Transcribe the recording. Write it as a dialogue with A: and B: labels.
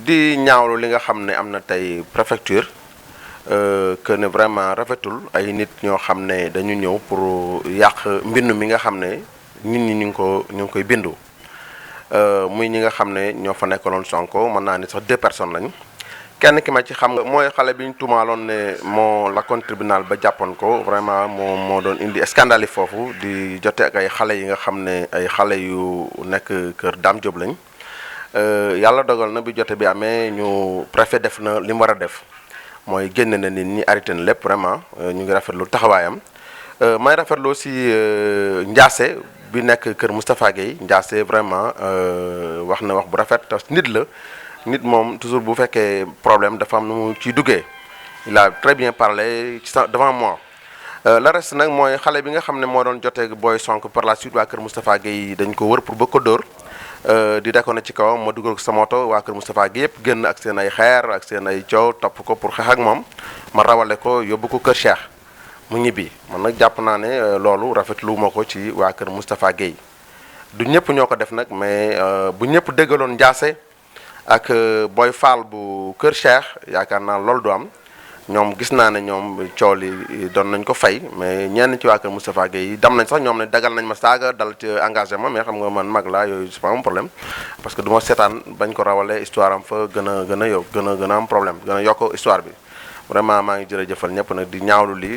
A: di ñaawlu li nga xam ne am na tey préfecture que ne vraiment rafetul ay nit ñoo xam ne dañu ñëw pour yàq mbind mi nga xam ne nit ñi ñu ngi koy bindu muy ñi nga xam ne ñoo fa nekkaloon Sonko mën naa ni sax 2 personnes lañ kenn ki ma ci xam nga mooy xale bi ñu tuumaaloon ne moo lakkoon tribunal ba jàppoon ko vraiment moo doon indi scandale yi foofu di jote ak ay xale yi nga xam ne ay xale yu nekk kër Dame Diop lañ yàlla dogal na bi jote bi amee ñu préfet def na li mu war a def mooy génn na nit ñi arrêté na lépp vraiment ñu ngi rafetlu taxawaayam may rafetlu aussi Ndiassé bi nekk kër Moustapha Guèye Ndiassé vraiment wax na wax bu rafet parce que nit la nit moom toujours bu fekkee problème dafa am nu mu ciy duggee il a très bien parlé devant moi le reste nag mooy xale bi nga xam ne moo doon jotee booy Sonko par la suite waa kër Moustapha Guèye dañ ko wër pour bëgg ko dóor di dekkoon na ci kawam ma dugal ko sa moto waa kër Moustapha Guèye yëpp génn ak seen ay xeer ak seen ay coow topp ko pour xeex ak moom ma rawale ko yóbbu ko kër Cheikh mu ñibbi man nag jàpp naa ne loolu rafetlu ma ko ci waa kër Moustapha Guèye du ñëpp ñoo ko def nag mais bu ñëpp déggaloon Ndiassé ak Boy Fall bu kër Cheikh yaakaar naa loolu du am ñoom gis naa ne ñoom coow li doon nañ ko fay mais ñenn ci waa kër Moustapha Guèye yi dam nañ sax ñoom ne dagal nañ ma saaga dal ci engagement mais xam nga man mag laa yooyu c'est pas un problème parce que du ma seetaan bañ ko rawale histoire am fa gën a yow gën a am problème gën a yokk histoire bi vraiment maa ngi jërëjëfal ñëpp nag di ñaawlu lii